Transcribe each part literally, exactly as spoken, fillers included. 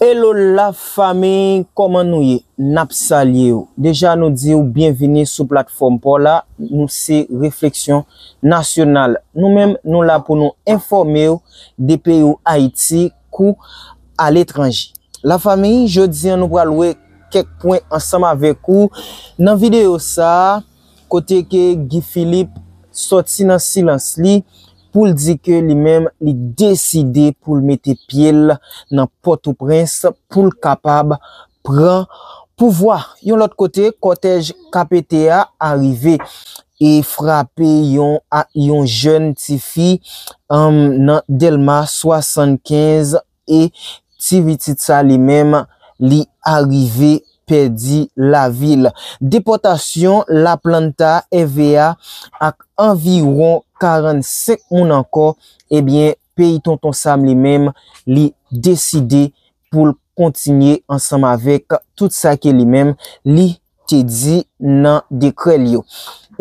Hello la fanmi, kòman nou ye? N ap salye w. Deja nou di w byenvini sou platfòm pa w la. Nou se Refleksyon Nasyonal. Nou menm, nou la pou nou enfòme w de peyi w Ayiti kou aletranje. La fanmi, jodi a nou pral wè kèk pwen ansanm avèk ou nan videyo sa a, kote ke Guy Philippe sòti nan silans li pou l di ke li menm li deside pou l mete pye l nan Pòtoprens pou l kapab pran pouvwa. Yon lòt kote, kòtèj K P T a arive e frape yon, a, yon jèn tifi, um, nan Dèlma swasannkenz e ti pitit sa li menm li arive pèdi lavi l. Depòtasyon Laplanta, Ève a ak anviwon karannsenk moun ankò, ebyen, peyi Tonton Sam li menm, li deside pou l kontinye ansanm avèk tout sa ke li menm li te di nan dekrè l yo.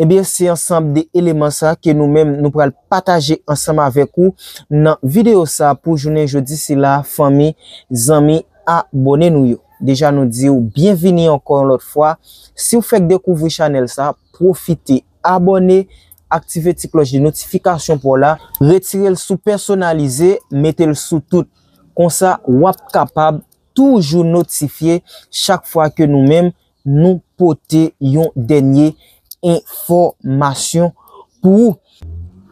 Ebyen, se ansanm de eleman sa ke nou menm nou pral pataje ansanm avèk ou nan videyo sa pou jounen jodi sila, fanmi, zanmi, abòne nou yo. Deja nou di w byenvini ankò yon lòt fwa. Si w fèk dekouvri chanèl sa, pwofite abòne, aktive ti klòch de notifikasyon pa w la, retire l sou pèsonalize, mete l sou tout. Konsa, w ap kapab toujou notifye chak fwa ke nou menm nou pote yon dènye enfòmasyon pou ou.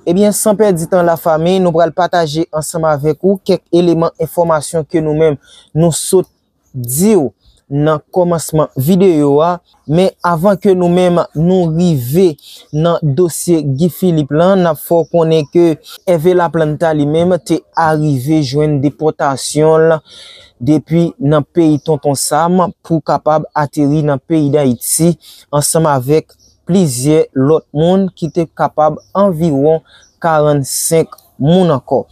Ebyen, san pèdi tan la fanmi, nou pral pataje ansanm avèk ou kèk eleman enfòmasyon ke nou menm nou sot di w nan kòmansman videyo a. Men avan ke nou menm nou rive nan dosye Guy Philippe lan, n ap fè w konnen ke Ève Laplanta li menm te arive jwenn depòtasyon l depi nan peyi Tonton Sam pou kapab ateri nan peyi Dayiti ansanm avèk plizyè lòt moun ki te kapab anviwon karannsenk moun ankò,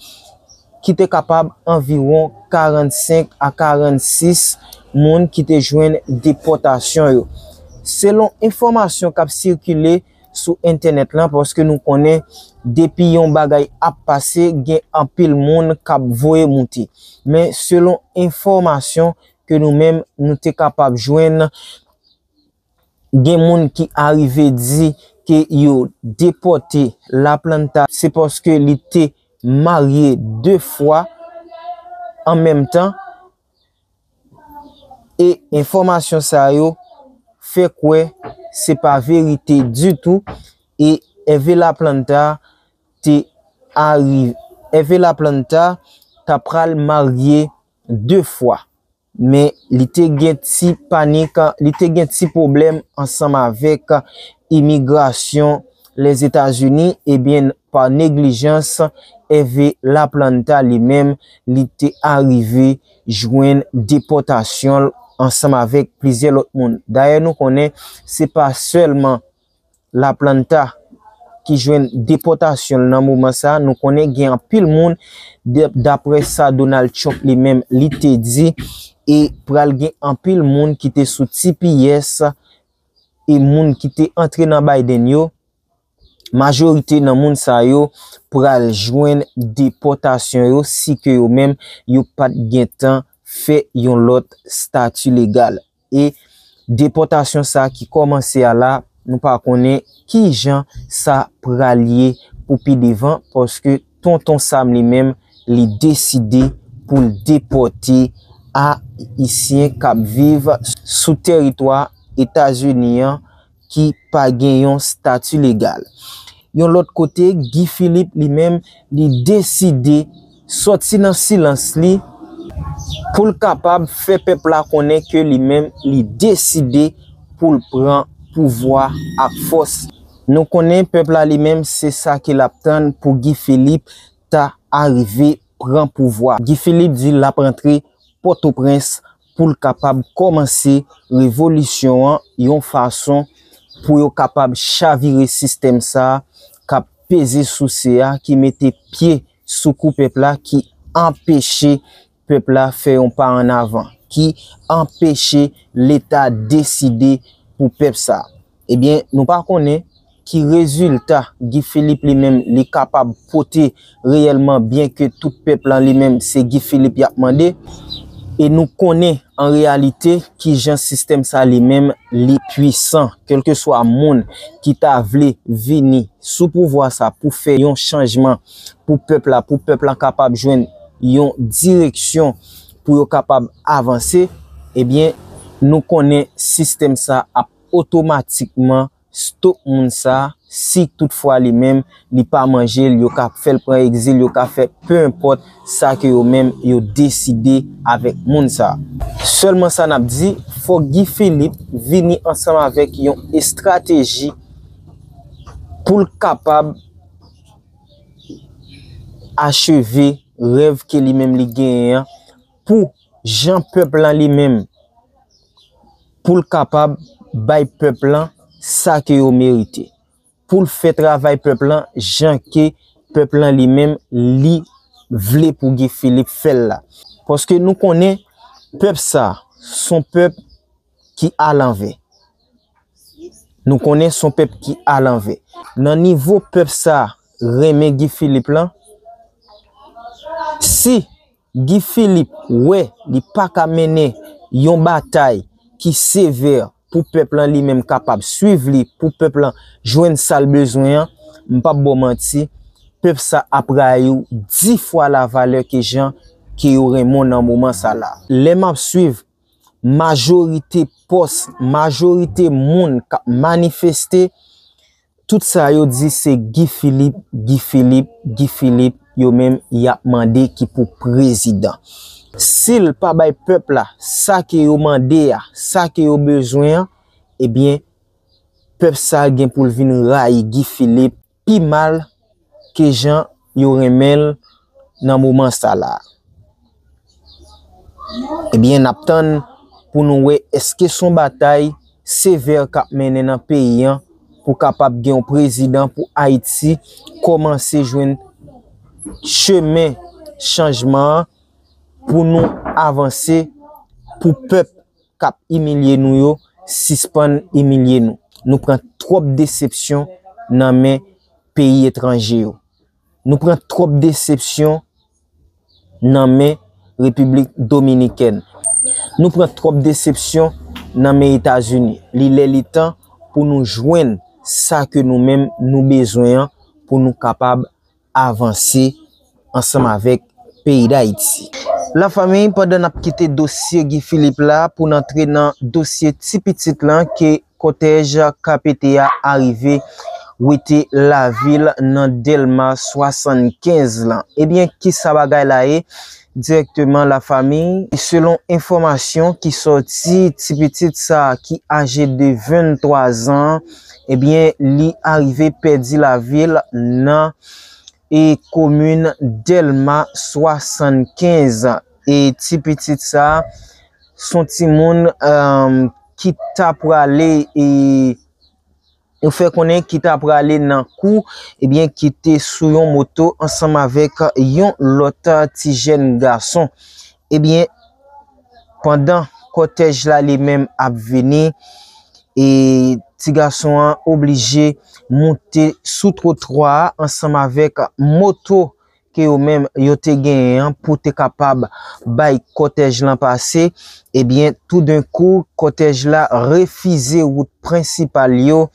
ki te kapab anviwon karannsenk a karannsis moun ki te jwenn depòtasyon yo. Selon enfòmasyon k ap sikile sou entènèt lan, paske nou konnen depi yon bagay ap pase, gen anpil moun k ap voye moute. Men selon enfòmasyon ke nou menm nou te kapab jwenn, gen moun ki arive di ke yo depòte Laplanta, se paske li te marye de fwa an menm tan. E enfòmasyon sa yo fè kwè se pa verite ditou. E Ève Laplanta te ari-, Ève Laplanta ta pral marye de fwa. Men li te gen ti panik, li te gen ti pwoblèm ansanm avèk imigrasyon Lèzetazini, ebyen, pa neglijans, Ève Laplanta li menm, li te arive jwenn depòtasyon l ansanm avèk plizyè lòt moun. Dayè, nou konnen se pa sèlman Laplanta ki jwenn depòtasyon l nan moman sa a. Nou konnen gen anpil moun, d-, daprè sa Donald Trump li menm li te di, e pral gen anpil moun ki te sou T P S e moun ki te antre nan Biden yo, majorite nan moun sa yo pral jwenn depòtasyon yo si ke yo menm yo pa t gentan fè yon lòt stati legal. E depòtasyon sa ki kòmanse a la, nou pa konnen kijan sa pral ye pou pi devan, paske Tonton Sam li menm, li deside pou l depòte Ayisyen k ap viv sou tèritwa Etazini an ki pa gen yon stati legal. Yon lòt kote, Guy Philippe li menm, li deside sòti nan silans li pou l kapab fè pèp la konnen ke li menm, li deside pou l pran pouvwa ak fòs. Nou konnen pèp la li menm, se sa ke l ap tann pou Guy Philippe ta arive pran pouvwa. Guy Philippe di l ap rantre Pòtoprens pou l kapab kòmanse revolisyon an yon fason pou yo kapab chavire sistèm sa a k ap peze souse a, ki mete pye sou kou pèp la, ki anpeche pèp la fè yon pa annavan, ki anpeche Leta deside pou pèp sa. Ebyen, nou pa konnen ki rezilta Guy Philippe li menm li kapab pote reyèlman, byenke tout pèp lan li menm se Guy Philippe y ap mande. E nou konnen an reyalite kijan sistèm sa li menm li pwisan. Kèlkeswa moun ki ta vle vini sou pouvwa sa pou fè yon chanjman pou pèp la, pou pèp la kapab jwenn yon direksyon pou yo kapab avanse, ebyen, nou konnen sistèm sa ap otomatikman stop moun sa, si toutfwa li menm li pa manje l, yo ka fè l pran egzil, yo ka fè pe enpòt sa ke yo menm yo deside avèk moun sa. Sèlman sa n ap di, fòk Guy Philippe vini ansanm avèk yon estrateji pou l kapab acheve rèv ke li menm li genyen an, pou jan pèp lan li menm, pou l kapab bay pèp lan sa ke yo merite, pou l fè travay pèp lan jan ke pèp lan li menm li vle pou Guy Philippe fè l la. Paske nou konnen pèp sa, s on pèp ki alanvè. Nou konnen s on pèp ki alanvè. Nan nivo pèp sa renmen Guy Philippe lan, si Guy Philippe wè li pa ka mennen yon batay ki sevè pou pèp lan li menm kapab swiv li, pou pèp lan jwenn sa l bezwen an, m p ap ba w manti, pèp sa ap rayi w dis fwa la valè ke jan ke yo renmen w nan moman sa la. Lè m ap swiv majorite pòs, majorite moun k ap manifeste, tout sa yo di se Guy Philippe, Guy Philippe, Guy Philippe, yo menm y ap mande ki pou prezidan. Si l pa bay pèp la sa ke yo mande a, sa ke yo bezwen an, ebyen, pèp sa gen pou l vin rayi Guy Philippe pi mal ke jan yo renmen l nan moman sa la. Ebyen, n ap tann pou nou wè èske s on batay sevè k ap mennen nan peyi an pou kapab gen yon prezidan pou Ayiti kòmanse jwenn chemen chanjman an pou nou avanse, pou pèp k ap imilye nou yo sispann imilye nou. Nou pran twòp desepsyon nan men peyi etranje yo. Nou pran twòp desepsyon nan men Repiblik Dominikèn. Nou pran twòp desepsyon nan men Etazini. Li lè li tan pou nou jwenn sa ke nou menm nou bezwen an pou nou kapab avanse ansanm avèk peyi Dayiti. Lafanmi, pandan n ap kite dosye Guy Philippe la pou n antre nan dosye ti pitit lan ke kòtèj K P T a arive wete lavil nan Dèlma swasannkenz lan. Ebyen, kisa bagay la ye? Dirèkteman, lafanmi, selon enfòmasyon ki sòti, ti pitit sa a ki aje de venntwa zan, ebyen, li arive pèdi lavi l nan e komin Dèlma swasannkenz. E ti pitit sa a, s on timoun, e, ki ta prale, e, yo fè konnen ki ta prale nan kou, ebyen, ki te sou yon moto ansanm avèk yon lòt ti jèn gason. Ebyen, pandan kòtèj la li menm ap vini, e ti gason an oblije moute sou twotwa a ansanm avèk moto ke yo menm yo te genyen an pou te kapab bay kòtèj lan pase, ebyen, toudenkou, kòtèj la refize wout prensipal yo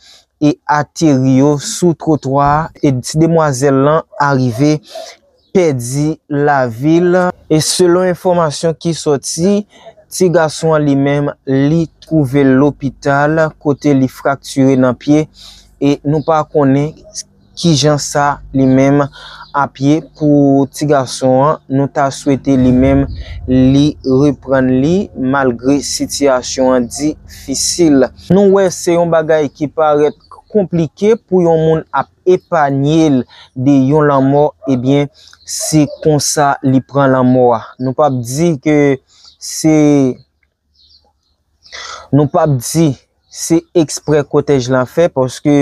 e ateri yo sou twotwa a, e ti demwazèl lan arive pèdi lavi l. E selon enfòmasyon ki sòti, ti gason an li menm, li twouve l lopital kote li fraktire nan pye, e nou pa konnen kijan sa li menm ap ye pou ti gason an. Nou ta swete li menm li reprann li malgre sitiyasyon an difisil. Nou wè se yon bagay ki parèt konplike pou yon moun ap epanye l de yon lanmò, ebyen, se konsa li pran lanmò a. Nou p ap di ke se, nou p ap di se eksprè kòtèj lan fè, paske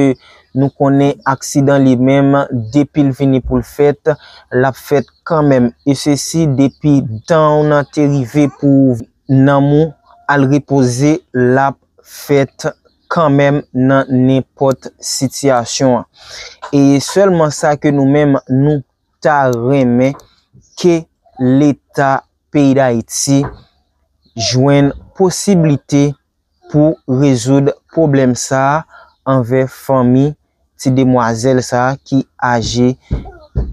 nou konnen aksidan li menm, depi l vini pou l fèt, l ap fèt kanmenm. E sesi depi tan w nan te rive pou nanm ou al repoze, l ap fèt kanmenm nan nenpòt sitiyasyon an. E sèlman sa ke nou menm nou ta renmen ke Leta peyi Dayiti jwenn posiblite pou rezoud pwoblèm sa a anvè fanmi ti demwazèl sa a ki aje,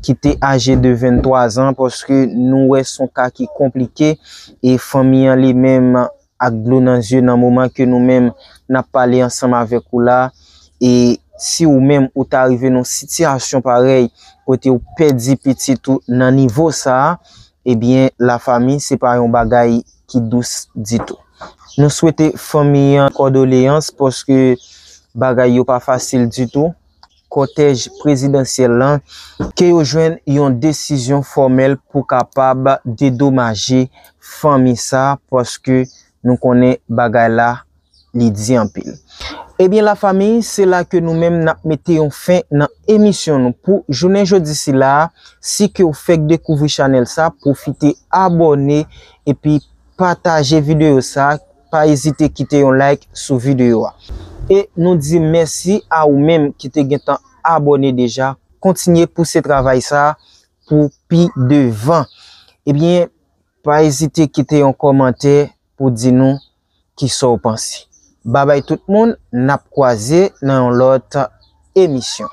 ki te aje de venntwa zan, paske nou wè se yon ka ki konplike, e fanmi an li menm ak dlo nan zye nan moman ke nou menm n ap pale ansanm avèk ou la. E si ou menm ou ta rive nan yon sitiyasyon parèy kote ou pèdi pitit ou nan nivo sa a, ebyen, lafanmi, se pa yon bagay ki dous ditou. Nou swete fanmi an kondoleyans paske bagay yo pa fasil ditou. Kòtèj prezidansyèl lan, ke yo jwenn yon desizyon fòmèl pou kapab dedomaje fanmi sa, paske nou konnen bagay la, li di anpil. Ebyen, lafanmi, se la ke nou menm n ap mete yon fen nan emisyon nou pou jounen jodi sila a. Si ke w fèk dekouvri chanèl sa, pwofite abòne epi pataje videyo sa. Pa ezite kite yon like sou videyo a. E nou di mèsi a ou menm ki te gentan abòne deja. Kontinye pouse travay sa pou pi devan. Ebyen, pa ezite kite yon kòmantè pou di nou kisa w panse. Babay tout moun, n ap kwaze nan yon lòt emisyon.